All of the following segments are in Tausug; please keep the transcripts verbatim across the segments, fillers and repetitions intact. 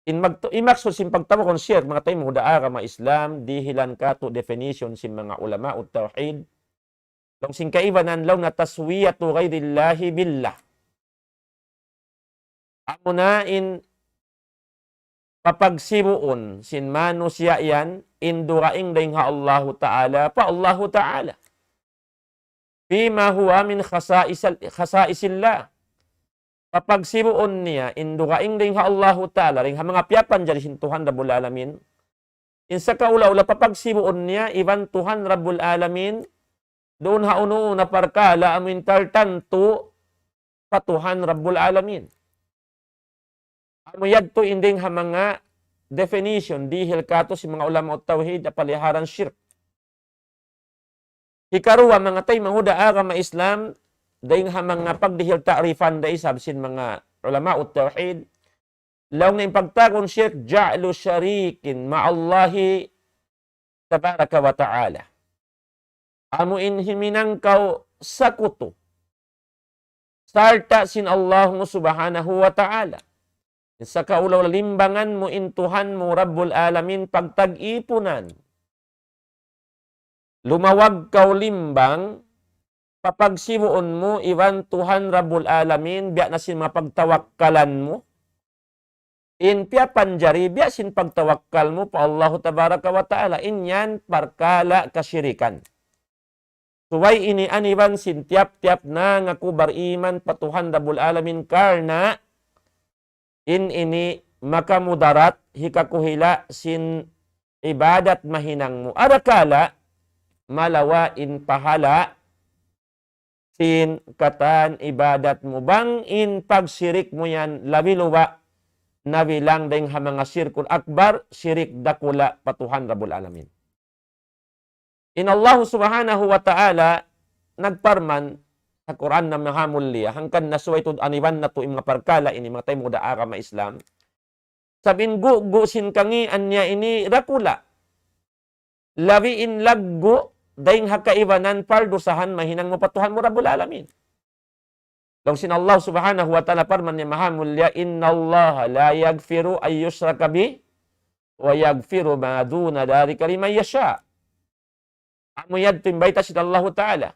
In magtu-, in maksud sin pagtawagun shirk, manga taymanghud ha agama Islam, dihilan katu' definition sin manga ulama tawhid. Laung sin kaibanan, laung na تسوية غير الله بالله. Amuna in papagsibuun sin manusiya' yan, in dugaing dayn ha Allahu Ta'ala, pa Allahu Ta'ala. فيما هو من خصائص ال-، خصائص الله. Papagsibuun niya, in dugaing dayn ha Allahu Ta'ala, dayn ha manga piyapanjari sin Tuhan Rabbul Alamin. In sakaula-ula papagsibuun niya, iban Tuhan Rabbul Alamin, duun ha unu-unu na parkala' amu in tartantu pa Tuhan Rabbul Alamin. Amu yadtu in dayn ha manga definition, dihil katu' sin manga ulama tawhid, ha paliharan shirk. Hikaruwa, manga taymanghud ha agama Islam, dayn ha manga pagdihil ta'rifan da isab sin manga ulama tawhid, laung na in pagtawagun shirk, جعل شريك مع الله تبارك وتعالى. Amu in himinang kaw sakutu sarta' sin Allahu Subhanahu wa Ta'ala. Sakaula-ula limbangan mu in Tuhan mu Rabbul Alamin pagtag-ipunan. Lumawag kaw limbang, papagsibuun mu iban Tuhan Rabbul Alamin, biya' na sin mapagtawakkalan mu. In piyapanjari, biya' sin pagtawakkal mu pa Allahu Tabaraka wa Ta'ala. In yan parkala' kasirikan. Subay ini aniban sin tiyap-tiyap nangaku bariman pa Tuhan Rabbul Alamin karna' in ini makamudarat hikakuhila' sin ibadat mahinang mu. Adakala' malawa' in pahala' sin katan ibadat mu. Bang in pagsirik mu yan labi luba' nabilang dayn ha manga shirkul akbar, sirik dakula' pa Tuhan Rabbul Alamin. In Allahu Subhanahu wa Ta'ala nagparman ha Qur'an na mahamulliya, hangkan na subay tuud aniban natu' in manga parkala' ini, manga taymanghud ha agama Islam. Sabab in gugu' sin kangīan niya ini dakula'. Labi in laggu' dayn ha kaibanan pardusahan mahinang mu pa Tuhan mu Rabbul Alamin. Laung sin Allah Subhanahu wa Ta'ala parman niya mahamulliya, إن الله لا يغفر أن يشرك به ويغفر ما دون ذلك لمن يشاء. Amu yadtu in bayta' sin Allahu Ta'ala.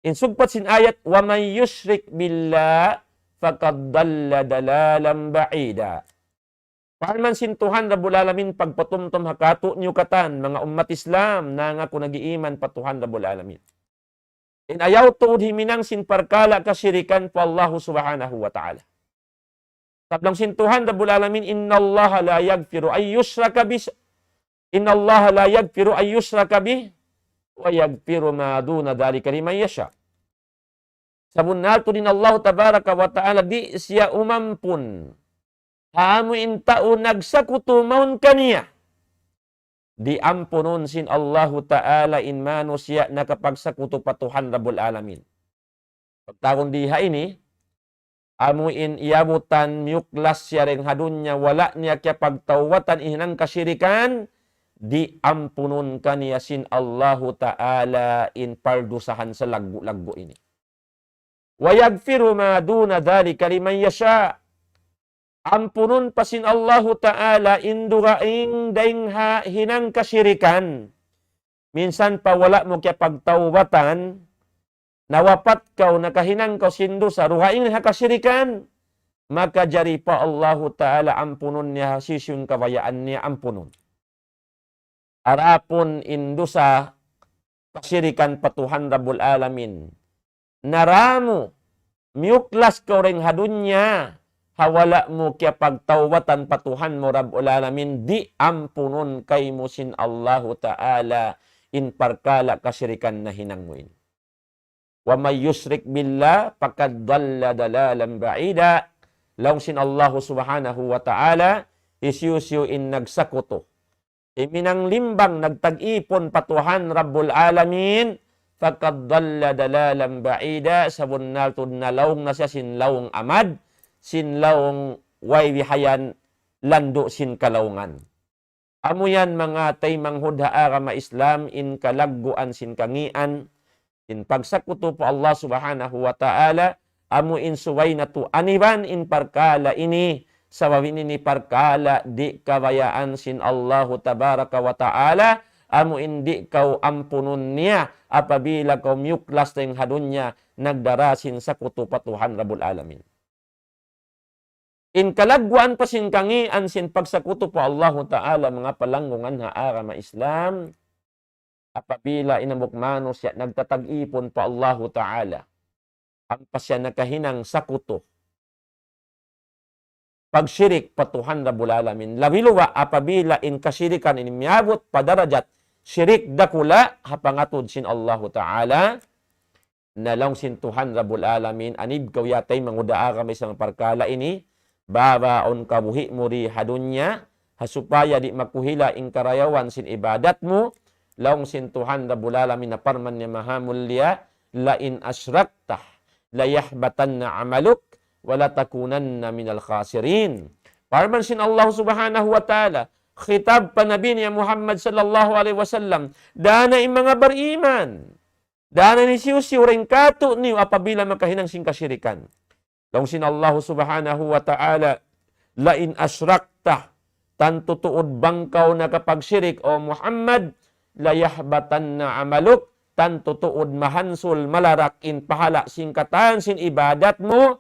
In sugpat sin ayat, ومن يشرك بالله فقد ضل ضلالا بعيدا. Parman sin Tuhan Rabbul Alamin, pagpatumtum ha kātu'niyu katan, manga ummat Islam, nangaku nag-iiman pa Tuhan Rabbul Alamin. In ayaw tuud himinang sin parkala' kasirikan pa Allahu Subhanahu wa Ta'ala. Sabab laung sin Tuhan Rabbul Alamin, إن الله لا يغفر أن يشرك به، إن الله لا يغفر أن يشرك به ويغفر ما دون ذلك لمن يشاء. Sabunnal tuud in Allahu Tabaraka wa Ta'ala di' siya umampun ha amu in tau nagsakutu mawn kaniya. Di' ampunun sin Allahu Ta'ala in manusiya' nakapagsakutu pa Tuhan Rabbul Alamin. Pagtawagun di ha ini, amu in iyabutan miyuklas siya dayn ha dunya, wala' niya kiyapagtawbatan in hinang kasirikan, di' ampunun kaniya sin Allahu Ta'ala in pardusahan salaggu'-laggu' ini. ويغفر ما دون ذلك لمن يشاء. Ampunun pa sin Allahu Ta'ala in dugaing dayn ha hinang kasirikan. Minsan pa wala' mu kiyapagtawbatan, nawapat kaw, nakahinang kaw sin dusa, dugaing ha kasirikan, makajari pa Allahu Ta'ala ampunun niya, hisiyu in kabayaan niya ampunun. Adapun in dusa kasirikan pa Tuhan Rabbul Alamin, naramu, miyuklas kaw dayn ha dunya, ha wala' mu kiyapagtawbatan pa Tuhan mu Rabbul Alamin, di' ampunun kaymu sin Allahu Ta'ala in parkala' kasirikan nahinang mu ini. ومن يشرك بالله فقد ضل ضلالا بعيدا. Laung sin Allahu Subhanahu wa Ta'ala, hisiyu-siyu in nagsakutu, himinang limbang, nagtag-ipun pa Tuhan Rabbul Alamin, فقد ضل ضلالا بعيدا, sabunnal tuud nalaung na siya sin laung amad, sin laung way bihayan landu' sin kalaungan. Amu yan manga taymanghud ha agama Islam in kalagguan sin kangīan, in pagsakutu pa Allah Subhanahu wa Ta'ala, amu in subay natu' aniban in parkala' ini, Sabab ini ini parkala' di' kabayaan sin Allahu Tabaraka wa Ta'ala, amu in di' kaw ampunun niya, apabila kaw miyuklas dayn ha dunya, nagdara sin sakutu pa Tuhan Rabbul Alamin. In kalagguan pa sin kangīan sin pagsakutu pa Allahu Ta'ala, manga palanggungan ha agama Islam, apabila in hambuuk manusiya' nagtatag-ipun pa Allahu Ta'ala, ampa siya nakahinang sakutu, pagshirik pa Tuhan Rabbul Alamin. Labi luba apabila in kashirikan ini miyabut pa darajat shirik dakula' ha pangatud sin Allahu Ta'ala, na laung sin Tuhan Rabbul Alamin, anib kaw ya taymanghud ha agama Islam parkala' ini, babaun kabuhi' mu di ha dunya, ha supaya di' makuhila' in karayawan sin ibadat mu, laung sin Tuhan Rabbul Alamin na parman niya maha mulia, لئن أشركت ليحبطن عملك ولتكونن من الخاسرين. Parman sin Allah Subhanahu wa Ta'ala, khitab pa Nabi niya Muhammad sallallahu alayhi wasallam, dana in manga bariman, dana in hisiyu-siyu dayn kātu'niyu apabila makahinang sin kashirikan. Laung sin Allah Subhanahu wa Ta'ala, لئن أشركت, tantu tuud bang kaw nakapagshirik, O Muhammad, ليحبطن عملك, tantu tuud mahansul malarak in pahala' sin katan sin ibadat mu,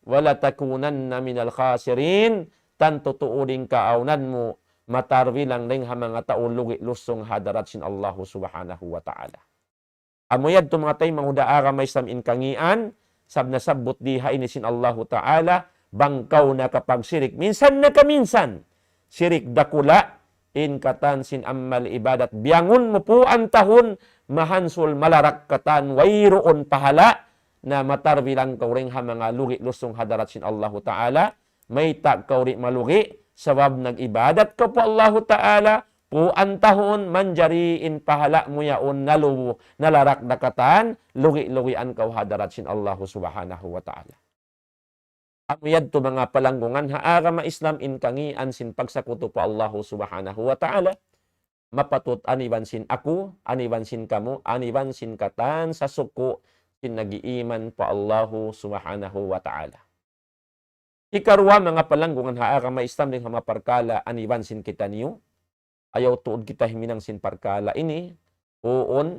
ولتكونن من الخاسرين, tantu tuud in kaawnan mu matarbilang dayn ha manga tau lugi' lusung ha hadarat sin Allah Subhanahu wa Ta'ala. Amu yadtu manga taymanghud ha agama Islam in kangīan, sabab nasabbut di ha ini sin Allahu Ta'ala, bang kaw nakapagshirik. Minsan na kaminsan, shirik dakula', in katan sin amal ibadat. Biyangun mu puan tahun, mahansul malarak katan, wayruun pahala', na matarbilang kaw dayn ha manga lugi' lusung ha hadarat sin Allahu Ta'ala, mayta' kaw di' malugi', sabab nag-ibadat kaw pa Allahu Ta'ala, puan tahun manjari in pahala' mu yaun nalubu, nalarak da katan, lugi'-lugian kaw ha hadarat sin Allahu Subhanahu wa Ta'ala. Amu yadtu manga palanggungan ha agama Islam in kangīan sin pagsakutu pa Allahu Subhanahu wa Ta'ala, mapatut aniban sin aku, aniban sin kamu, aniban sin katan sasuku' sin nag-iiman pa Allahu Subhanahu wa Ta'ala. Hikaruwa, manga palanggungan ha agama Islam dayn ha manga parkala' aniban sin kitaniyu. Ayaw tuud kita himinang sin parkala' ini. Uun,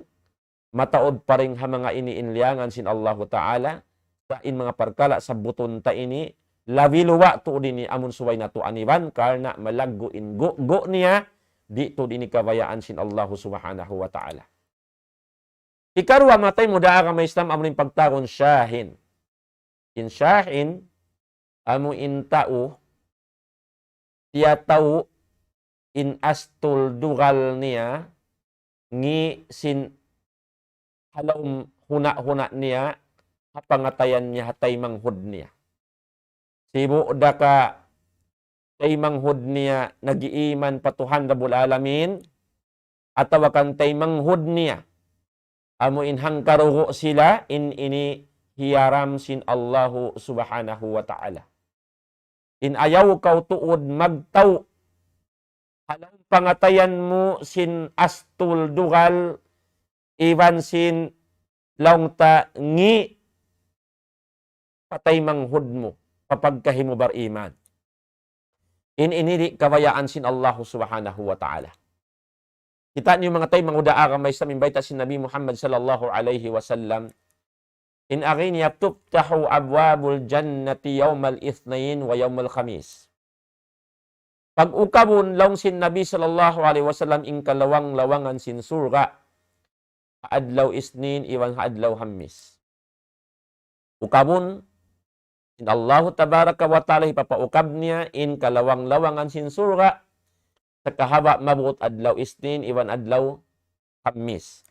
mataud pa dayn ha manga ini in liyangan sin Allahu Ta'ala. Sa' in manga parkala' sabbutun ta ini, labi luba tuud ini amun subay natu' aniban, karna' malaggu' in gu'-gu' niya, di' tuud ini kabayaan sin Allahu Subhanahu wa Ta'ala. Hikaruwa, manga taymanghud ha agama Islam, amu in pagtawagun shahin. In shahin, amu in tau, tiyatau in astul dugal niya, ngi' sin ha lawm huna'-huna' niya, ha pangatayan niya, ha taymanghud niya. Sibu' da ka taymanghud niya nag-iiman pa Tuhan Rabbul Alamin, atawa kan taymanghud niya, amu in hangkarugu' sila, in ini hiyaram sin Allahu Subhanahu wa Ta'ala. In ayaw kaw tuud magtau ha lawm pangatayan mu sin astul dugal, iban sin laung ta ngi' pa taymanghud mu, pa pagkahi mu bariman. In ini di' kabayaan sin Allahu Subhanahu wa Ta'ala. Kita' niyu manga taymanghud ha agama Islam in bayta' sin Nabi Muhammad sallallahu alayhi wasallam, in agi niya, تفتح أبواب الجنة يوم الاثنين ويوم الخميس. Pag-ukabun laung sin Nabi sallallahu alayhi wasallam in kalawang-lawangan sin surga', ha adlaw Isnin iban ha adlaw Hammis. Ukabun sin Allahu Tabaraka wa Ta'ala, hipapaukab niya in kalawang-lawangan sin surga', sakahaba' maabut adlaw Isnin iban adlaw Hammis.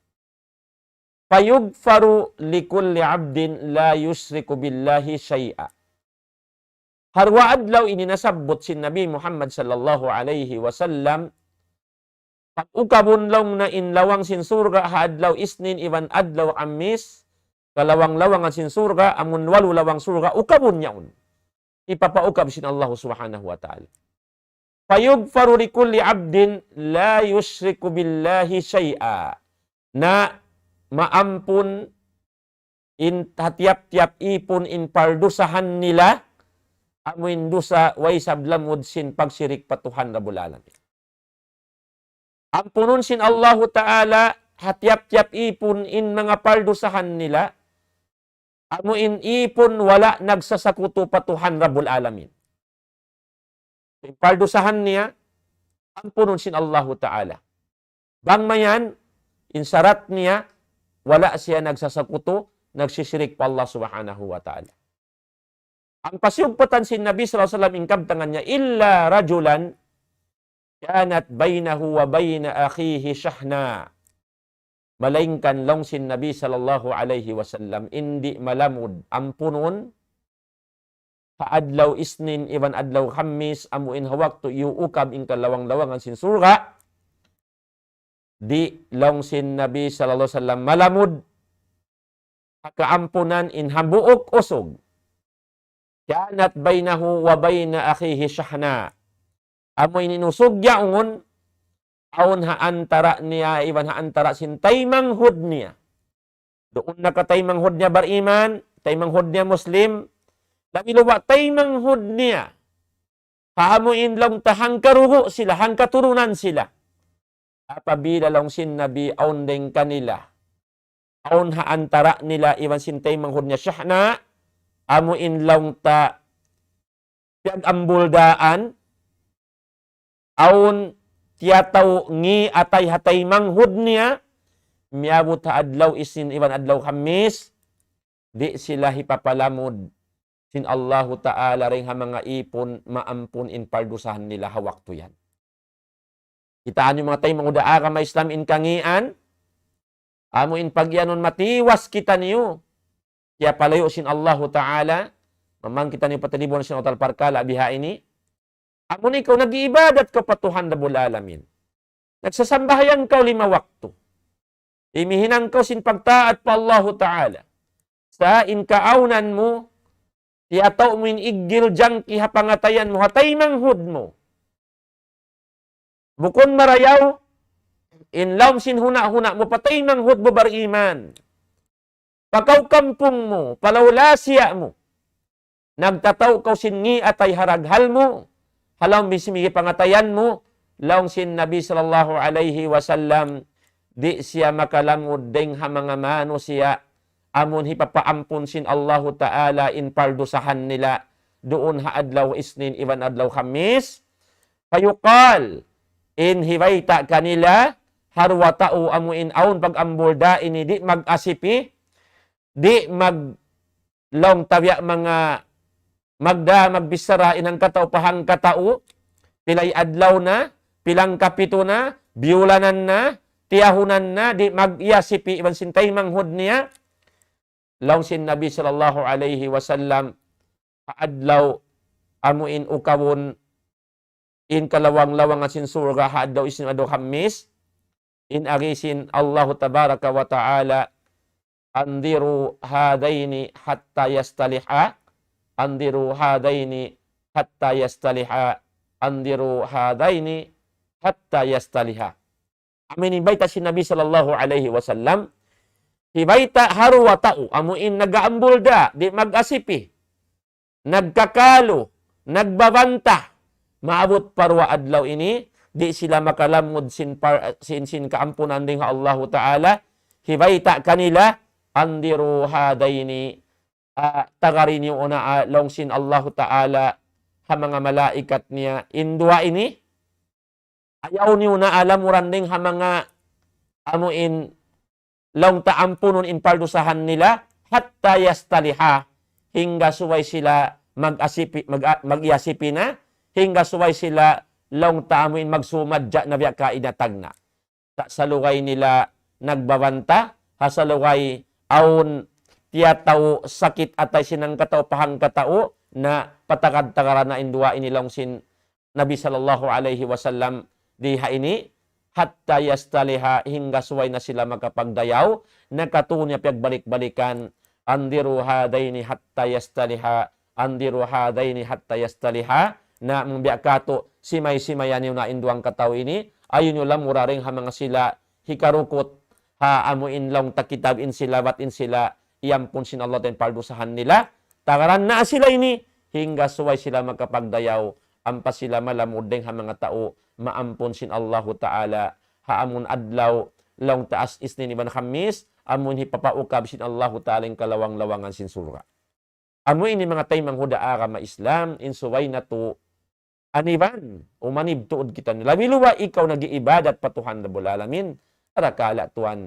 فيغفر لكل عبد لا يشرك بالله شيئا. Ha duwa adlaw ini nasabbut sin Nabi Muhammad sallallahu alayhi wasallam, pag-ukabun laung niya in lawang sin surga' ha adlaw Isnin iban adlaw Hammis, kalawang-lawangan sin surga', amun walu lawang surga', ukabun yaun. Hipapaukab sin Allahu Subhanahu wa Ta'ala. فيغفر لكل عبد لا يشرك بالله شيئا. Na maampun in ha tiyap-tiyap īpun in pardusahan nila, amuin dusa way isab lamud sin pagsirik pa Tuhan Rabbul Alamin. Ampunun sin Allahu Ta'ala ha tiyap-tiyap īpun in manga pardusahan nila, amuin īpun wala' nagsasakutu pa Tuhan Rabbul Alamin. In pardusahan niya, ampunun sin Allahu Ta'ala. Bang mayan, in sarat niya, wala' siya nagsasakutu, nagsisirik pa Allah Subhanahu wa Ta'ala. Ang pasiyugpatan sin Nabi sallallahu alayhi wasallam in kabtangan niya, إلا رجلا كانت بينه وبين أخيه شحناء. Malaingkan laung sin Nabi sallallahu alayhi wasallam, in di' malamud ampunun, ha adlaw Isnin iban adlaw Khamis, amuin ha waktu iyuukab in kalawang-lawangan sin surga', di' laung sin Nabi sallallahu alayhi wasallam malamud ha kaampunan in hambuuk usug. كانت بينه وبين أخيه شحناء. Amuin in usug yaun, awn ha antara' niya, iban ha antara' sin taymanghud niya. Duun na ka taymanghud niya bariman, taymanghud niya Muslim, labi luba' taymanghud niya. Ha amuin laung ta hangkarugu' sila, hangkaturunan sila. Apabila laung sin Nabi awn dayng kanila, awn ha antara' nila iban sin taymanghud niya Shahna, amuin laung ta piyag-ambuldaan, awn tiyatau ngi' atay ha taymanghud niya, miyabut ha adlaw Isnin iban adlaw Khamis, di' sila hipapalamud sin Allahu Ta'ala dayng ha manga īpun, maampun in pardusahan nila ha waktu yan. Kitaa niyu manga taymanghud ha agama Islam in kangīan, amu in pagiyanun matiwas kitaniyu, kiyapalayu' sin Allahu Ta'ala, mamang kitaniyu patalibuan sin utal parkala' biha ini. Amu in ikaw nag-iibadat kaw pa Tuhan Rabbul Alamin. Nagsasambahayang kaw lima waktu. Imihinang kaw sin pagtaat pa Allahu Ta'ala. Sa' in kaawnan mu, tiyatau mu in iggil jangki ha pangatayan mu, ha taymanghud mu. Bukun marayaw, in lawm sin huna'-huna' mu pa taymanghud mu bariman. Pa kawkampung mu, pa lawlasiya mu. Nagtatau kaw sin ngi' atay ha raghal mu, ha lawm sin migi pangatayan mu, laung sin Nabi sallallahu alayhi wasallam, di' siya makalamud dayng ha manga manusiya', amun hipapaampun sin Allahu Ta'ala in pardusahan nila, duun ha adlaw Isnin iban adlaw Khamis. Fayuqal, in hibayta' kanila, ha duwa tau amu in awn pag-ambulda ini di' mag-asipi, di' mag-, laung ta biya' manga magda magbichara in hangkatau pa hangkatau, pilay adlaw na, pilang kapitu na, biyulanan na, tiyahunan na, di' mag-iyasipi iban sin taymanghud niya. Laung sin Nabi sallallahu alayhi wasallam, ha adlaw amu in ukabun in kalawang-lawangan sin surga' ha adlaw Isnin adlaw Khamis, in agi sin Allahu Tabaraka wa Ta'ala, أنظروا هذين حتى يصطلحا، أنظروا هذين حتى يصطلحا، أنظروا هذين حتى يصطلحا. Amu in bayta' sin Nabi sallallahu alayhi wasallam, hibayta' ha duwa tau, amu in nag-aambulda, di' mag-asipi, nagkakalu, nagbabanta, maabut pa duwa adlaw ini, di' sila makalamud sin par-, sin, sin kaampunan dayng ha Allahu Ta'ala, hibayta' kanila, أنظروا هذين, ah, tagari niyu na, ah, laung sin Allahu Ta'ala, ha manga malaikat niya, in duwa ini, ayaw niyu na lamuran dayng ha manga amu in laung ta ampunun in pardusahan nila, حتى يصطلحا, hangga subay sila mag-asipi, mag-, mag-iyasipi na, hangga subay sila laung ta amu in magsumadja na biya' kaina tagna'. Sa' salugay nila nagbabanta, ha salugay awn tiyatau sakit atay sin hangkatau pa hangkatau, na patagad-tagaran na in duwa ini laung sin Nabi sallallahu alayhi wasallam di ha ini, حتى يصطلحا, hangga subay na sila makapagdayaw, na katu' niya piyagbalik-balikan, أنظروا هذين حتى يصطلحا، أنظروا هذين حتى يصطلحا, na mung biya' katu', simay-simayan niyu na in duwang katau ini, ayaw niyu lamura dayng ha manga sila hikarukut, ha amu in laung ta kitab in sila, bat in sila, iyampun sin Allah ta in pardusahan nila, tagaran na sila ini, hangga subay sila makapagdayaw, ampa sila malamud dayn ha manga tau maampun sin Allahu Ta'ala, ha amun adlaw, laung ta Isnin iban Khamis, amun hipapaukab sin Allahu Ta'ala in kalawang-lawangan sin surga'. Amu ini manga taymanghud ha agama Islam, in subay natu' aniban, umanib tuud kita. Labi luba ikaw nag-iibadat pa Tuhan Rabbul Alamin, arakala' tuwan,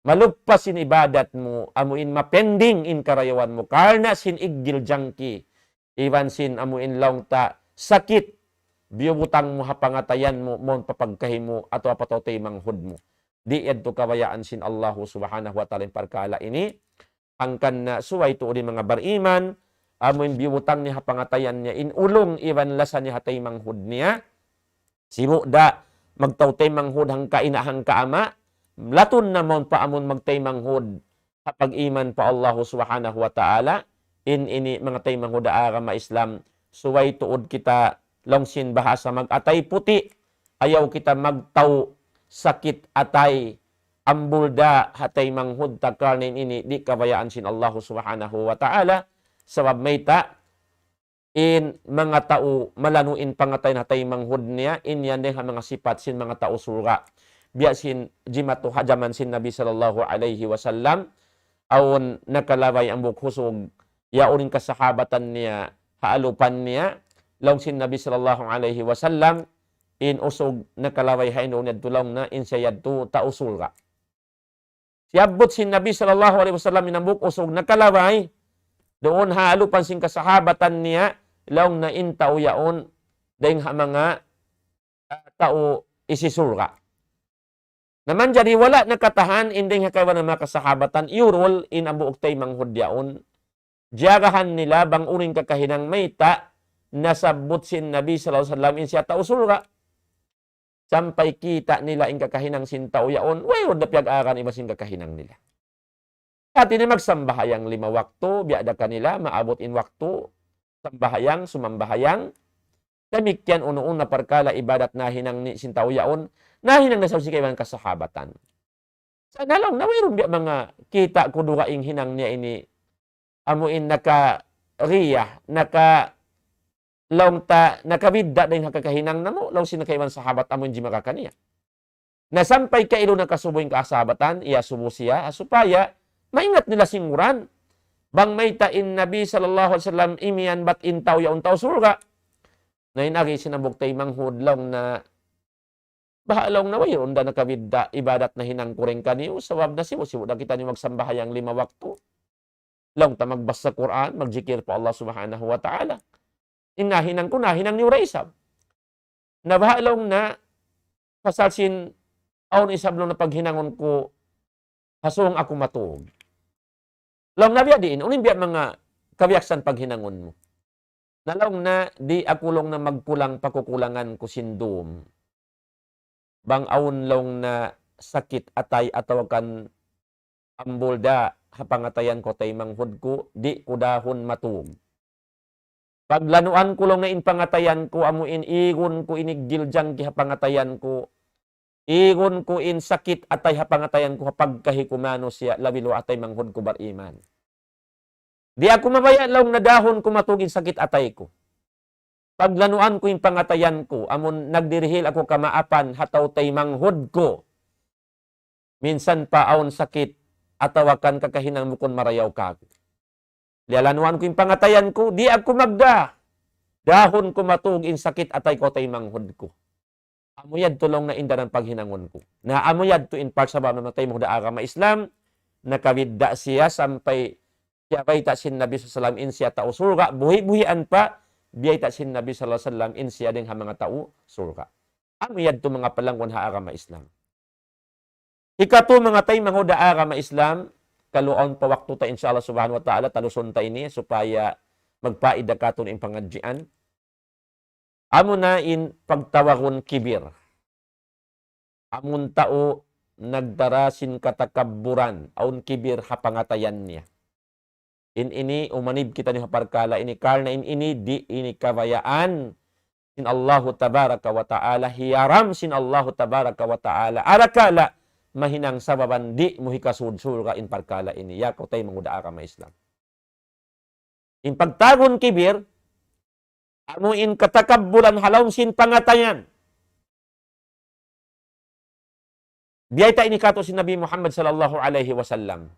maluppas in ibadat mu, amu in mapending in karayawan mu, karna' sin iggil jangki, iban sin amu in laung ta sakit, biyubutang mu ha pangatayan mu, mawn pa pagkahi mu, atawa pa tau taymanghud mu. Di' yadtu kabayaan sin Allahu Subhanahu wa Ta'ala in parkala' ini, hangkan na subay tuud in manga bariman, amu in biyubutang niya ha pangatayan niya, in ulung iban lasa niya ha taymanghud niya, sibu' da magtau taymanghud hangka ina' hangka ama', latun na mawn pa amun magtaymanghud ha pag-iman pa Allahu Subhanahu wa Ta'ala, in ini manga taymanghud ha agama Islam, subay tuud kita laung sin bahasa mag-atay puti', ayaw kita magtau sakit atay, ambul da ha taymanghud ta karna' in ini di' kabayaan sin Allahu Subhanahu wa Ta'ala, sabab mayta', in manga tau malanu' in pangatayan ha taymanghud niya, in yan dayn ha manga sipat sin manga tau surga'. Biya' sin jimatu ha jaman sin Nabi sallallahu alayhi wasallam, awn nakalabay hambuuk usug, yaun in kasahabatan niya, ha alupan niya, laung sin Nabi sallallahu alayhi wasallam, in usug nakalabay ha yan duun yadtu laung niya, in siya yadtu tau surga'. Siyabbut sin Nabi sallallahu alayhi wasallam in hambuuk usug nakalabay duun ha alupan sin kasahabatan niya, laung niya in tau yaun dayn ha manga, ah, tau hisisurga'. Na manjari wala' nakatahan in dayn ha kaibanan manga kasahabatan, iyurul in hambuuk taymanghud yaun. Jiyagahan nila bang unu in kakahinang mayta', nasabbut sin Nabi sallallahu alayhi wasallam in siya tau surga'. Sampay kita' nila in kakahinang sin tau yaun, wayruun da piyag-aran iban sin kakahinang nila. Hati niya magsambahayang lima waktu, biya' da kanila, maabut in waktu, sambahayang, sumambahayang. Damikkiyan unu-unu na parkala' ibadat nahinang ni sin tau yaun, nahinang na isab sin kaibanan kasahabatan. Sa' na laung niya wayruun biya' manga kita' ku dugaing hinang niya ini, amu in nakariya, naka, laung ta, nakabidda' dayn ha kakahinang namu', laung sin kaibanan sahabat amu in jimaka kaniya. Na sampay kailu nakasubu in kasahabatan, iyasubu siya, ha supaya maingat nila sin Qur'an. Bang mayta' in Nabi sallallahu alayhi wasallam imiyan bat in tau yaun tau surga'. Na in agi sin hambuuk taymanghud laung niya, baha' laung niya wayruun da nakabidda' ibadat nahinang ku dayn kaniyu, sabab nasibu'-sibu' da kitaniyu magsambahayang lima waktu. Laung ta magbasa Qur'an, magjikil pa Allah Subhanahu wa Ta'ala. In nahinang ku, nahinang niyu da isab. Na baha' laung niya, pasal sin awn isab laung niya paghinangun ku, ha sūng aku matūg. Laung niya biya' diin, unu in biya' manga kabiyaksahan paghinangun mu. Na laung niya, di' aku laung niya magkulang pa kakulangan ku sin dūm. Bang awn laung niya sakit atay atawa kan ambul da ha pangatayan ku taymanghud ku, di' ku dahun matūg. Paglanuan ku laung niya in pangatayan ku, amu in igun ku in iggil jangki ha pangatayan ku. Igun ku in sakit atay ha pangatayan ku, ha pagkahi ku manusiya', labi luba' ha taymanghud ku bariman. Di' aku mabaya' laung niya dahun ku matūg in sakit atay ku. Paglanuan ku in pangatayan ku, amun nagdirihil aku kamaapan ha tau taymanghud ku. Minsan pa awn sakit atawa kan kakahinang bukun marayaw kāku'. Liyalanuan ku in pangatayan ku, di' aku magda. Dahun ku matūg in sakit atay ku ha taymanghud ku. Amu yadtu laung niya in daran paghinangun ku. Na amu yadtu in pagsabab na matay mu da agama Islam, nakabidda' siya sampay siya bayta' sin Nabi sallallahu alayhi wasallam in siya tau surga', buhi'-buhian pa, biyayta' sin Nabi sallallahu alayhi wasallam in siya dayn ha manga tau surga'. Amu yadtu manga palangguan ha agama Islam. Hikatu manga taymanghud ha agama Islam, kalu awn pa waktu ta insya Allah subhanahu wa ta'ala, talusun ta ini supaya magpaida kātu' in pangadjian. Amu na in pagtawagun kibir. Amun tau nagdara sin katakabburan, awn kibir ha pangatayan niya. In ini umanib kitaniyu ha parkala' ini, karna' in ini di' ini kabayaan sin Allahu tabaraka wa ta'ala, hiyaram sin Allahu tabaraka wa ta'ala. Arakala' mahinang sababan di' mu hikasūd surga' in parkala' ini. Ya kaw taymanghud ha agama Islam. In pagtawagun kibir, Amu in katakabburan ha lawm sin pangatayan. Biyayta' ini katu' sin Nabi Muhammad sallallahu alayhi wasallam.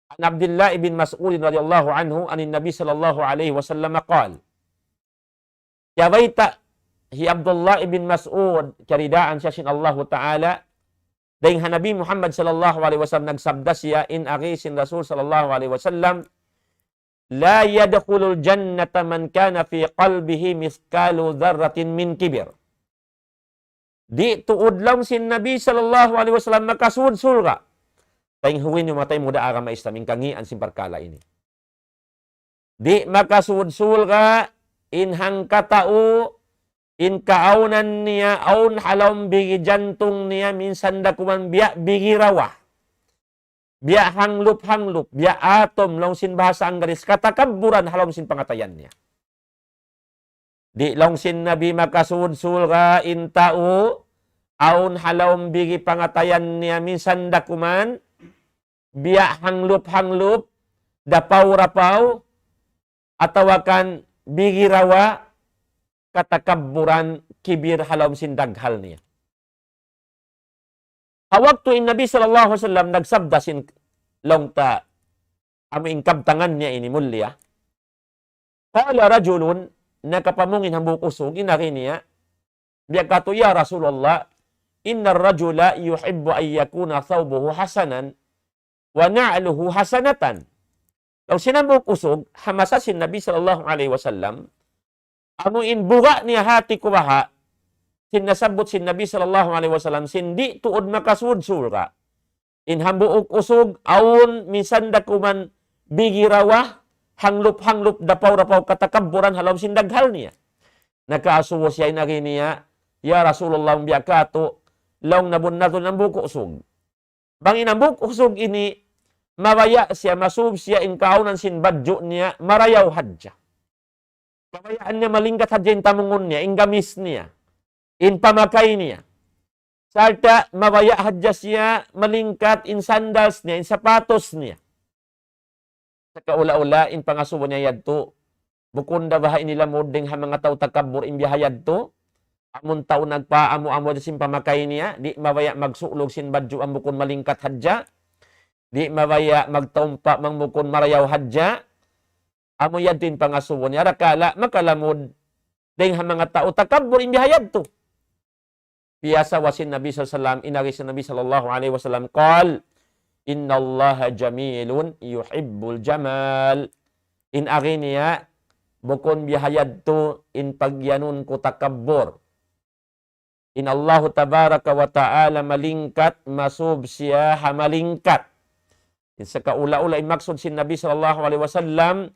عن عبد الله بن مسعود رضي الله عنه عن النبي صلى الله عليه وسلم قال. Kiyabayta' hi Abdullah ibn Mas'ud, kiyaridaan siya sin Allahu Ta'ala, dayn ha Nabi Muhammad sallallahu alayhi wasallam nagsabda siya, in agi sin Rasul sallallahu alayhi wasallam, لا يدخل الجنة من كان في قلبه مثقال ذرة من كبر. Di' tuud laung sin Nabi sallallahu alayhi wasallam makasud surga'. Taymanghud niyu manga taymanghud ku ha agama Islam, in kangīan sin parkala' ini. Di' makasud surga' in hangkatau, in kaawnan niya, awn ha lawm bigi jantung niya, minsan da kuman biya' bigi rawa. Biya' hanglup-hanglup, biya' atom, laung sin bahasa Anggaris, katakabburan ha lawm sin pangatayan niya. Di' laung sin Nabi makasud surga' in tau, awn ha lawm bigi pangatayan niya minsan da kuman, biya' hanglup-hanglup, dapaw-rapaw, atawa kan bigi rawa, katakabburan, kibir ha lawm sin daghal niya. Ha waktu in Nabi sallallahu alayhi wasallam nagsabda sin laung ta amu in kabtangan niya ini mulia. قال رجل, nakapamung in hambuuk usug, in agi niya, biya' katu', يا رسول الله، إن الرجل يحب أن يكون ثوبه حسنا ونعله حسنة. Laung sin hambuuk usug, ha masa sin Nabi sallallahu alayhi wasallam, amu in buga' niya hati kubaha, sin nasabbut sin Nabi sallallahu alayhi wasallam, sin di' tuud makasud surga'. In hambuuk usug, awn minsan da kuman bigi rawa, hanglup-hanglup, dapaw-rapaw, katakabburan ha lawm sin daghal niya. Nakaasubu siya in agi niya, "Ya Rasulullah, biya' katu', laung na bunnal tuud in hambuuk usug. Bang in hambuuk usug ini, mabaya' siya, masub siya in kaawnan sin badju' niya, marayaw hadja. Kabayaan niya malingkat hadja in tamungun niya, in gamis niya, in pamakay niya. Sarta' mabaya' hadja siya malingkat in sandals niya, in sapatos niya." Sakaula-ula in pangasubu niya yadtu, bukun da baha' ini lamud dayn ha manga tau takabbur in biya' ha yadtu. Amun tau nagpaamu-amu hadja sin pamakay niya, di' mabaya' magsulug sin badju' amu bukun malingkat hadja. Di' mabaya' magtaumpa' bang bukun marayaw hadja. Amu yadtu in pangasubu niya, arakala' makalamud dayn ha manga tau takabbur in biya' ha yadtu. Piyasawa sin Nabi sallallahu alayhi wasallam, in agi sin Nabi sallallahu alayhi wasallam, قال: إن الله جميل يحب الجمال. In agi niya, bukun biya' ha yadtu in pagiyanun ku takabbur. In Allahu tabaraka wa ta'ala malingkat, masub siya ha malingkat. In sakaula-ula in maksud sin Nabi sallallahu alayhi wasallam,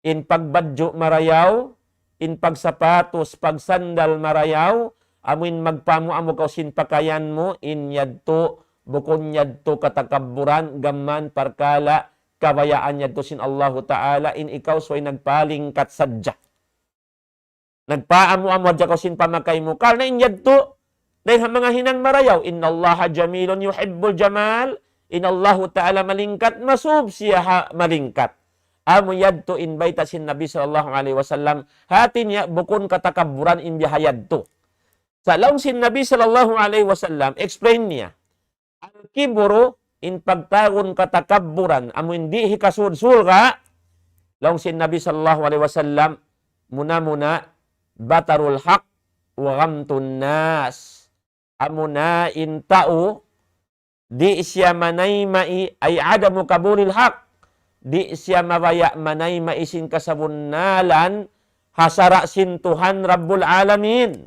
in pagbadju' marayaw, in pagsapatos, pagsandal marayaw, amu in magpaamu-amu kaw sin pakayan mu, in yadtu, bukun yadtu katakabburan, gam mayan parkala', kabayaan yadtu sin Allahu Ta'ala, in ikaw subay nagpalingkat sadja. Nagpaamu-amu hadja kaw sin pamakay mu. Karna' in yadtu, dayn ha manga hinang marayaw. إن الله جميل يحب الجمال. In Allahu Ta'ala malingkat, masub siya ha malingkat. Amu yadtu in bayta' sin Nabi sallallahu alayhi wasallam. Hati niya bukun katakabburan in biya' ha yadtu. Sa' laung sin Nabi sallallahu alayhi wasallam, explain niya. الكبر, in pagtawagun katakabburan, amu in di' hikasud surga', laung sin Nabi sallallahu alayhi wasallam, muna-muna, بطر الحق وغمط الناس. Amuna in tau, di' siya manayma' i, أي عدم قبول الحق. Di' siya mabaya' manayma' i sin kasabunnalan, ha sara' sin Tuhan Rabbul Alamin.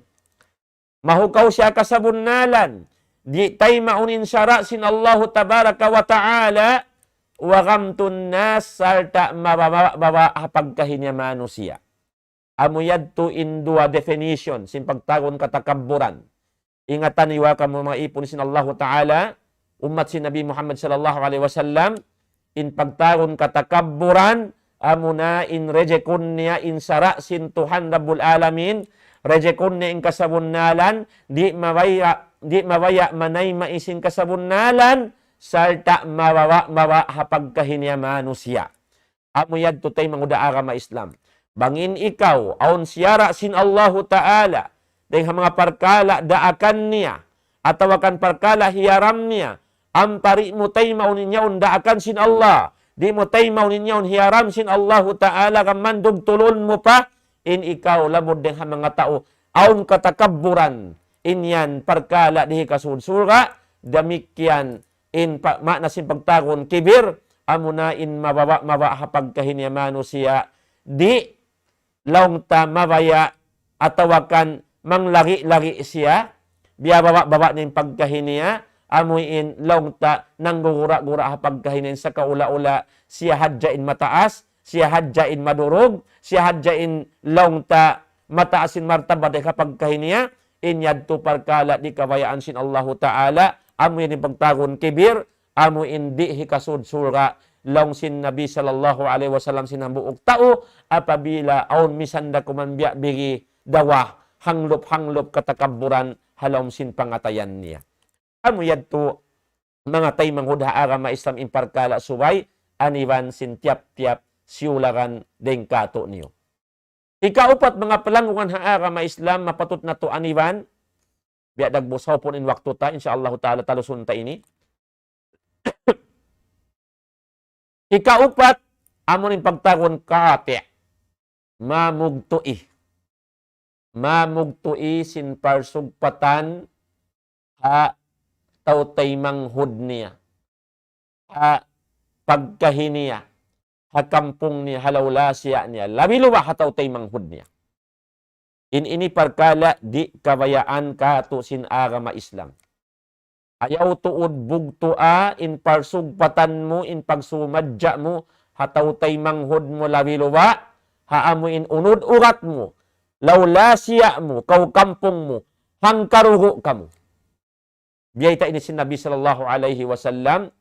Mahukaw siya kasabunnalan. Di' taymaun in sara' sin Allahu tabaraka wa ta'ala, وغمط الناس, sarta' mabawa'-bawa' ha pagkahi niya manusiya'. Amu yadtu in duwa definition sin pagtawagun katakabburan. Ingatan niyu kamu manga ipun sin Allahu Ta'ala, ummat sin Nabi Muhammad sallallahu alayhi wasallam, in pagtawagun katakabburan, amuna in reject niya in sara' sin Tuhan Rabbul Alamin, reject niya in kasabunnalan, di' mabaya', di' mabaya' manayma' i sin kasabunnalan, sarta' mabawa'-bawa' ha pagkahi niya manusiya'. Amu yadtu taymanghud ha agama Islam. Bang in ikaw, awn siyara' sin Allahu Ta'ala, dayng ha manga parkala' daakan niya, atawa kan parkala' hiyaram niya, ampa di' mu taymaun in yaun daakan sin Allah, di' mu taymaun in yaun hiyaram sin Allahu Ta'ala, gam mandug tulun mu pa, in ikaw lamud dayng ha manga tau, awn katakabburan, in yan parkala' di' hikasud surga', damikkiyan in pa-, maana sin pagtawagun kibir, amuna in mababa'-mababa' ha pagkahi niya manusiya', di' laung ta mabaya' atawa kan manglagi-lagi siya, biyababa'-baba' niya in pagkahi niya, amu in laung ta nanggugura'-gura' ha pagkahi niya, in sakaula-ula siya hadja in mataas, siya hadja in madurug, siya hadja in laung ta mataas in martabat ha pagkahi niya, in yadtu parkala' di' kabayaan sin Allahu Ta'ala, amu in pagtawagun kibir, amu in di' hikasud surga', laung sin Nabi sallallahu alayhi wasallam sin hambuuk tau, apabila awn misan da kuman biya' bigi dawa, hanglup-hanglup katakabburan ha lawm sin pangatayan niya. Amu yadtu manga taymanghud ha agama Islam in parkala' subay aniban sin tiyap-tiyap siyulagan dayng kātu'niyu. Ikaupat, manga palanggungan ha agama Islam, mapatut natu' aniban, biya' dagbus hawpun in waktu ta, insya Allahu Ta'ala talusun ta ini. Ikaupat, amu in pagtawagun qati', mamugtu'i. Mamugtu'i sin parsugpatan ha tau taymanghud niya, ha pagkahi niya, ha kampung niya, ha lawlasiya niya, labi-labi ha tau taymanghud niya. In ini parkala' di' kabayaan kātu' sin agama Islam. Ayaw tuud bugtua in parsugpatan mu, in pagsumadja mu, ha tau taymanghud mu labi-labi, ha amu in unud ugat mu, lawlasiya mu, kaw kampung mu, hangkarugu' kamu. Biyayta' ini sin Nabi sallallahu alayhi wasallam,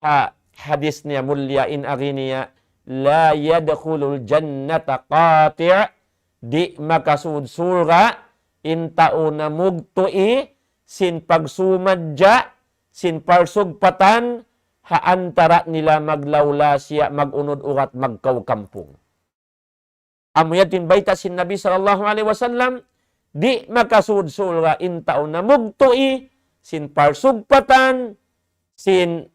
ha hadis niya mulliya in agi niya, لا يدخل الجنة قاطع, di' makasud surga' in tau namugtu'i sin pagsumadja, sin parsugpatan, ha antara' nila maglawlasiya, mag-unud ugat, magkaw kampung. Amu yadtu in bayta' sin Nabi sallallahu alayhi wasallam, di' makasud surga' in tau namugtu'i sin parsugpatan, sin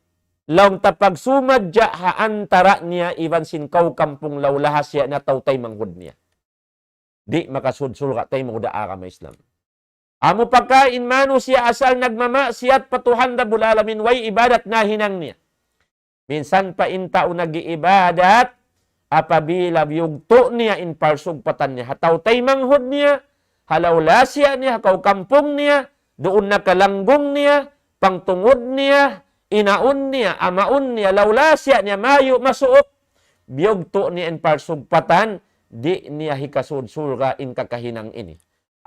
laung ta pagsumadja ha antara' niya iban sin kaw kampung lawlasiya niya atawa taymanghud niya. Di' makasud surga' taymanghud ha agama Islam. Amu pakain manusiya' asal nagmamaksiyat pa Tuhan Rabbul Alamin, way ibadat nahinang niya. Minsan pa in tau nag-iibadat, apabila biyugtu' niya in parsugpatan niya, ha tau taymanghud niya, ha lawlasiya niya, ha kaw kampung niya, duun na kalanggung niya, pangtungud niya, inaun niya, amaun niya, lawlasiya niya, mayu' masuuk, biyugtu' niya in parsugpatan, di' niya hikasud surga' in kakahinang ini.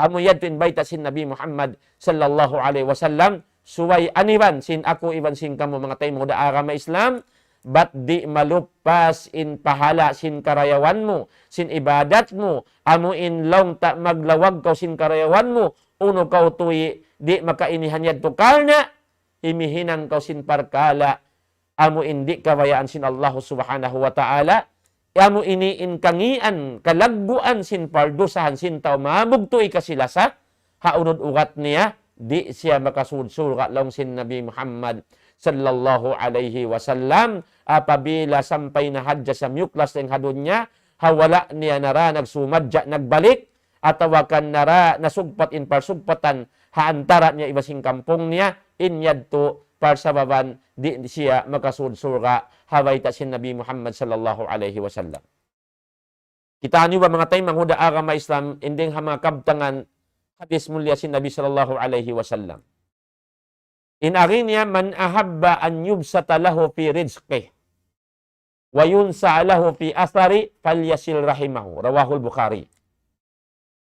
Amu yadtu in bayta' sin Nabi Muhammad sallallahu alayhi wasallam, subay aniban sin aku iban sin kamu manga taymanghud ha agama Islam, bat di' maluppas in pahala' sin karayawan mu, sin ibadat mu, amu in laung ta maglawag kaw sin karayawan mu, unu kaw tuwi' di' makainihan yadtu karna' himihinang kaw sin parkala' amu in di' kabayaan sin Allah Subhanahu wa Ta'ala, amu ini in kangīan, kalagguan sin pardusahan sin tau mamugtu'i kasi-lasa, ha unud ugat niya, di' siya makasud surga' laung sin Nabi Muhammad sallallahu alayhi wasallam, apabila sampay na hadja siya miyuklas dayn ha dunya, ha wala' niya nara nagsumadja nagbalik, atawa kan nara nasugpat in parsugpatan ha antara' niya iban sin kampung niya, in yadtu parsababan di' siya makasud surga', ha bayta' sin Nabi Muhammad sallallahu alayhi wasallam. Kitaa niyu ba manga taymanghud ha agama Islam, in dayng ha manga kabtangan hadis mulliya sin Nabi sallallahu alayhi wasallam. In agi niya, من أحب أن يبسط له في رزقه وينسأ له في أثره فليصل رحمه. رواه البخاري.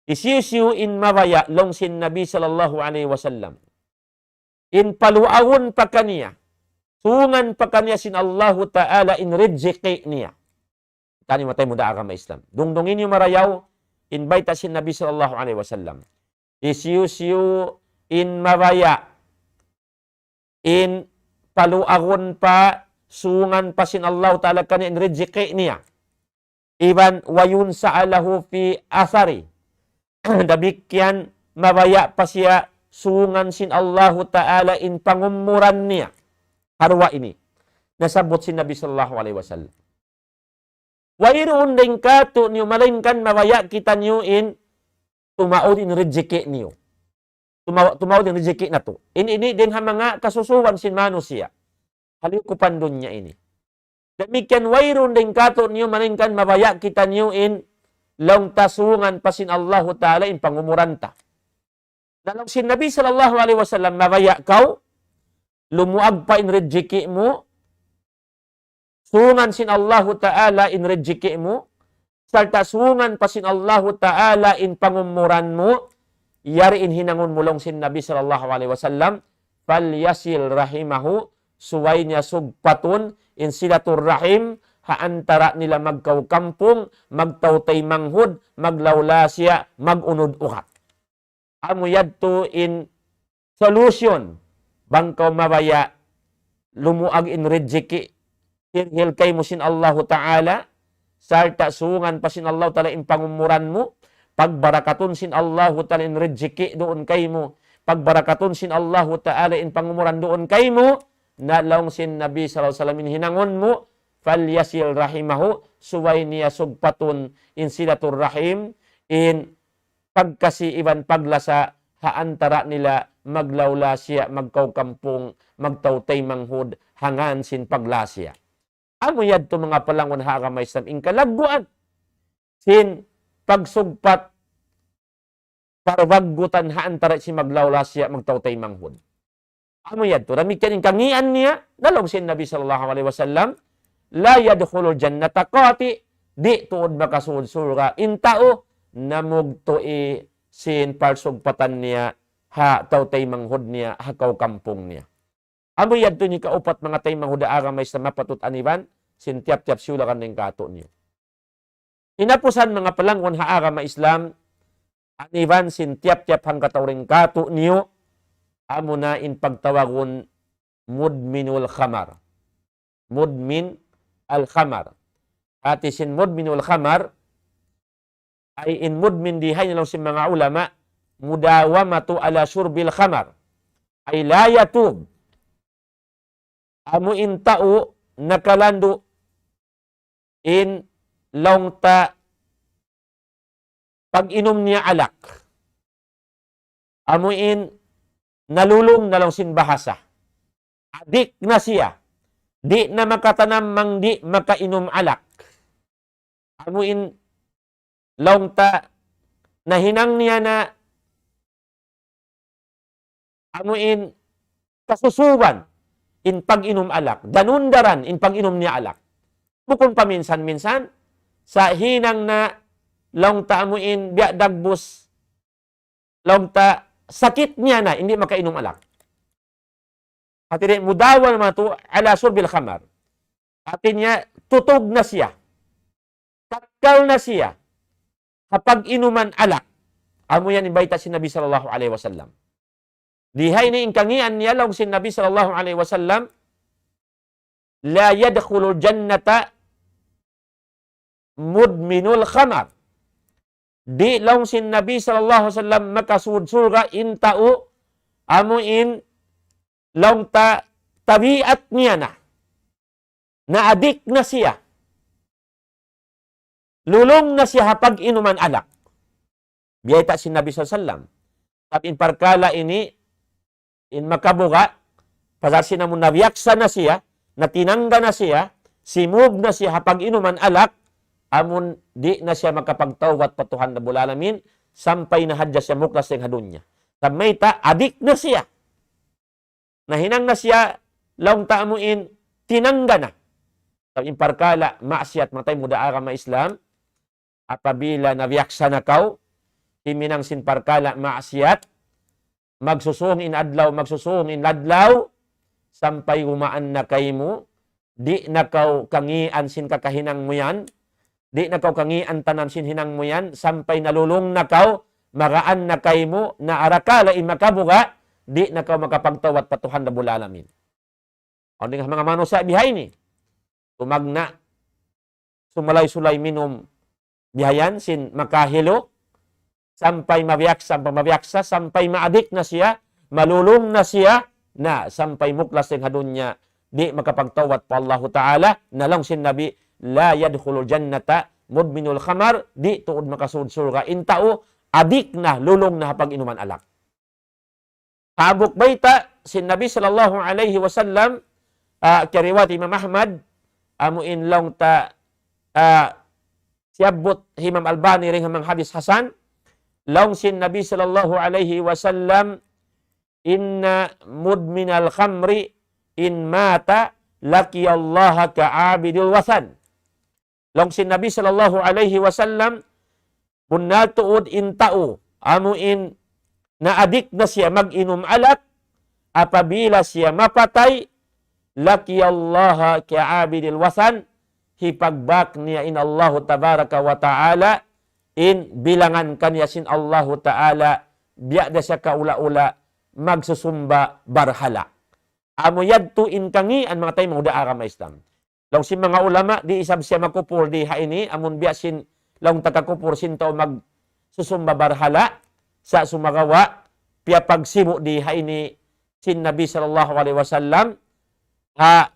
Hisiyu-siyu in mabaya' laung sin Nabi sallallahu alayhi wasallam, in paluagun pa kaniya, sungan pa kaniya sin Allahu Ta'ala in riziki niya. Tani matay muda agama Islam. Dungdungi niyu marayaw, in bayta' sin Nabi sallallahu alayhi wasallam. Hisiyu-siyu in mabaya', in paluagun pa, sungan pa sin Allahu Ta'ala kaniya in riziki niya. Iban, وينسأ له في أثره. Damikkiyan mabaya' pa siya sungan sin Allahu Ta'ala in pangumuran niya. Ha duwa ini nasabbut sin Nabi sallallahu alayhi wasallam. Wayruun dayn kātu'niyu, malaingkan mabaya' kitaniyu in tumaud in rijiki' niyu. Tumaw-, tumaud in rijiki' natu'. In ini dayn ha manga kasusuwan sin manusiya' ha liyukupan dunya ini. Damikkiyan wayruun dayn kātu'niyu, malaingkan mabaya' kitaniyu in laung ta sungan pa sin Allahu Ta'ala in pangumuran ta. Na laung sin Nabi sallallahu alayhi wasallam, mabaya' kaw, lumuag pa in rijiki' mu, sungan sin Allahu Ta'ala in rijiki' mu, sarta' sungan pa sin Allahu Ta'ala in pangumuran mu, yari in hinangun mu laung sin Nabi sallallahu alayhi wasallam, فليصل رحمه, subay niya sugpatun in silatur rahim, ha antara' nila magkawkampung, magtautaymanghud, maglawlasiya, mag-unud-ugat. Amu yadtu in solution, bang kaw mabaya' lumuag in rijiki', hirhil kaymu sin Allahu Ta'ala, sarta' sungan pa sin Allahu Ta'ala in pangumuran mu, pagbarakatun sin Allahu Ta'ala in rijiki' duun kaymu, pagbarakatun sin Allahu Ta'ala in pangumuran duun kaymu, na laung sin Nabi sallallahu alayhi wasallam in hinangun mu, فليصل رحمه, subay niya sugpatun in silatur rahim, in pagkasi iban paglasa ha antara' nila maglawlasiya, magkawkampung, magtautaymanghud, ha ngān sin paglasiya. Amu yadtu manga palangun ha agama Islam in kalagguan sin pagsugpat parbaggutan ha antara' sin maglawlasiya, magtautaymanghud. Amu yadtu, damikkiyan in kangīan niya, na laung sin Nabi sallallahu alayhi wasallam, لا يدخل الجنة قاطع, di' tuud makasūd surga' in tau namugtu'i sin parsugpatan niya ha tautaymanghud niya, ha kawkampung niya. Amu yadtu in hikaupat manga taymanghud ha agama Islam mapatut aniban sin tiyap-tiyap siyulakan dayn kātu'niyu. Hinapusan manga palangun ha agama Islam, aniban sin tiyap-tiyap hangkatau dayn kātu'niyu, amuna in pagtawagun mudminul khamar. Mudmin al-khamar. Hāti sin mudminul khamar, ay in mudmin dii ha ini laung sin manga ulama, مداومة على شرب الخمر. Ay la yatub. Amu in tau nakalandu' in laung ta pag-inum niya alak. Amu in nalulung na laung sin bahasa. Adik na siya. Di' na makatanam bang di' makainum alak. Amu in laung ta nahinang niya na amu in kasusuban in pag-inum alak, danun-daran in pag-inum niya alak. Bukun paminsan-minsan, sa' hinang na laung ta amu in biya' dagbus, laung ta sakit niya na, di' makainum alak. Hāti di' مداومة على شرب الخمر. Hāti niya, tutug na siya. Takkal na siya ha pag-inuman alak. Amu yan in bayta' sin Nabi sallallahu alayhi wasallam. Dii ha ini in kangīan niya laung sin Nabi sallallahu alayhi wasallam, لا يدخل الجنة مدمن الخمر. Di' laung sin Nabi sallallahu alayhi wasallam makasūd surga' in tau amu in laung ta tabiat niya na, na adik na siya. Lulung na siya ha pag-inuman alak. Biyayta' sin Nabi sallallahu alayhi wasallam. Sabab in parkala' ini, in makabuga', pasal sin amun nabiyaksa na siya, natinangga na siya, simūb na siya ha pag-inuman alak, amun di' na siya makapagtawbat pa Tuhan Rabbul Alamin, sampay na hadja siya muklas dayn ha dunya. Sabab mayta', adik na siya. Nahinang na siya, laung ta amu in, tinangga na. Sabab in parkala', maksiat, manga taymanghud ha agama Islam, apabila nabiyaksa na kaw, himinang sin parkala' maksiat, magsusūng in adlaw, magsusūng in adlaw, sampay gumaan na kaymu, di' na kaw kangīan sin kakahinang mu yan, di' na kaw kangīan tanam sin hinang mu yan, sampay nalulung na kaw, magaan na kaymu, na arakala' in makabuga', di' na kaw makapagtawbat pa Tuhan Rabbul Alamin. Awn dayn ha manga manusiya' bihaini. Tumagna', sumalay-sulay minum, bihayan sin makahilu, sampay mabiyaksa, sampay mabiyaksa, sampay maadik na siya, malulung na siya, na sampay muklas dayn ha dunya, di' makapagtawbat pa Allahu Ta'ala, na laung sin Nabi, لا يدخل الجنة مدمن الخمر, di' tuud makasud surga' in tau, adik na, lulung na ha pag-inuman alak. Hambuuk bayta' sin Nabi sallallahu alayhi wasallam, ah, kiyariwayat Imam Ahmad, amu in laung ta, ah, siyabbut Imam Albani dayn ha manga hadis hasan, laung sin Nabi sallallahu alayhi wasallam, إن مدمن الخمر إن مات لقي الله كعابد الوثن. Laung sin Nabi sallallahu alayhi wasallam, bunnal tuud in tau, amu in naadik na siya mag-inum alak, apabila siya mapatay, لقي الله كعابد الوثن, hipagbak niya in Allahu tabaraka wa ta'ala, in bilangan kaniya sin Allahu ta'ala, biya' da siya kaula-ula, magsusumba barhala. Amu yadtu in kangīan manga taymanghud ha agama Islam. Laung sin manga ulama, di' isab siya makupur di ha ini, amun biya' sin laung ta kakupur sin tau magsusumba barhala, sa' sumagawa', piyapagsibu' di ha ini sin Nabi sallallahu alayhi wasallam, ha,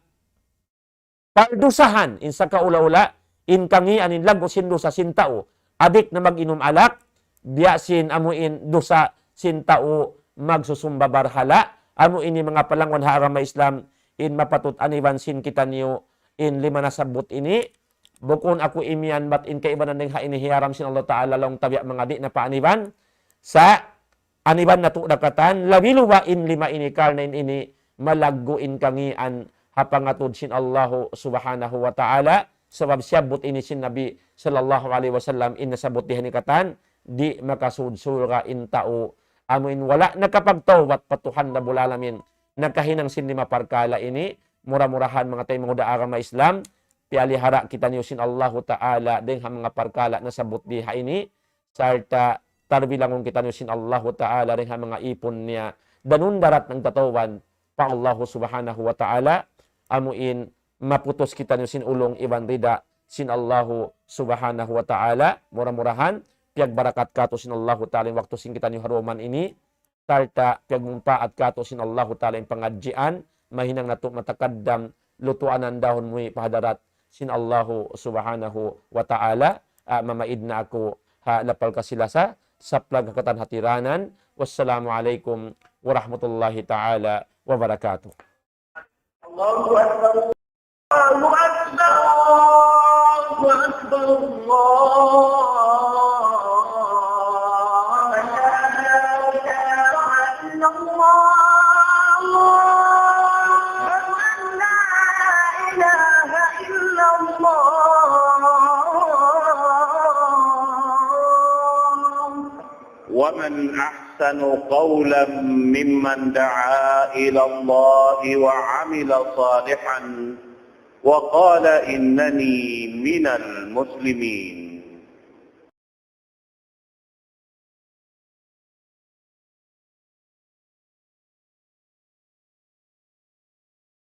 pardusahan, in sakaula-ula, in kangīan, in laggu' sin dusa sin tau adik na mag-inum alak, biya' sin amu in dusa sin tau magsusumba barhala, amu ini manga palangwan ha agama Islam, in mapatut aniban sin kitaniyu, in lima nasabbut ini, bukun aku imiyan bat in kaibanan dayn ha ini hiyaram sin Allah Ta'ala laung ta biya' manga di' na pa aniban, sa' aniban natu' da katan, labi luba in lima ini karna' in ini malaggu' in kangīan ha pangatud sin Allahu subhanahu wa ta'ala, sabab siyabbut ini sin Nabi sallallahu alayhi wasallam, in nasabbut di ha ini katan, di' makasud surga' in tau, amu in wala' nakapagtawbat pa Tuhan Rabbul Alamin, nakahinang sin lima parkala' ini, mura-murahan manga taymanghud ha agama Islam, piyalihara' kitaniyu sin Allahu Ta'ala dayn ha manga parkala' nasabbut di ha ini, sarta' tarbilangun kitaniyu sin Allahu Ta'ala dayn ha manga īpun niya, danun darat nagtatawbat pa Allahu Subhanahu wa Ta'ala, amu in maputus kitaniyu sin ulung iban rida sin Allahu Subhanahu wa Ta'ala, mura-murahan, piyagbarakat katu' sin Allahu Ta'ala in waktu sin kitaniyu ha duman ini, sarta' piyagmumpaat katu' sin Allahu Ta'ala in pangadjian, mahinang natu' matakaddam, lutuanan dahun muwi' pa hadarat sin Allahu Subhanahu wa Ta'ala, ah, mamaid na aku ha lapal kasi-lasa, saplag ha katan hatiranan. Wassalamu alaykum warahmatullahi ta'ala wabarakatuh. الله أكبر، الله أكبر، الله أكبر، الله أكبر. أشهد أن لا إله إلا الله. أشهد أن لا إله إلا الله. ومن أحسن قولا ممن دعا إلى الله وعمل صالحا وقال إنني من المسلمين.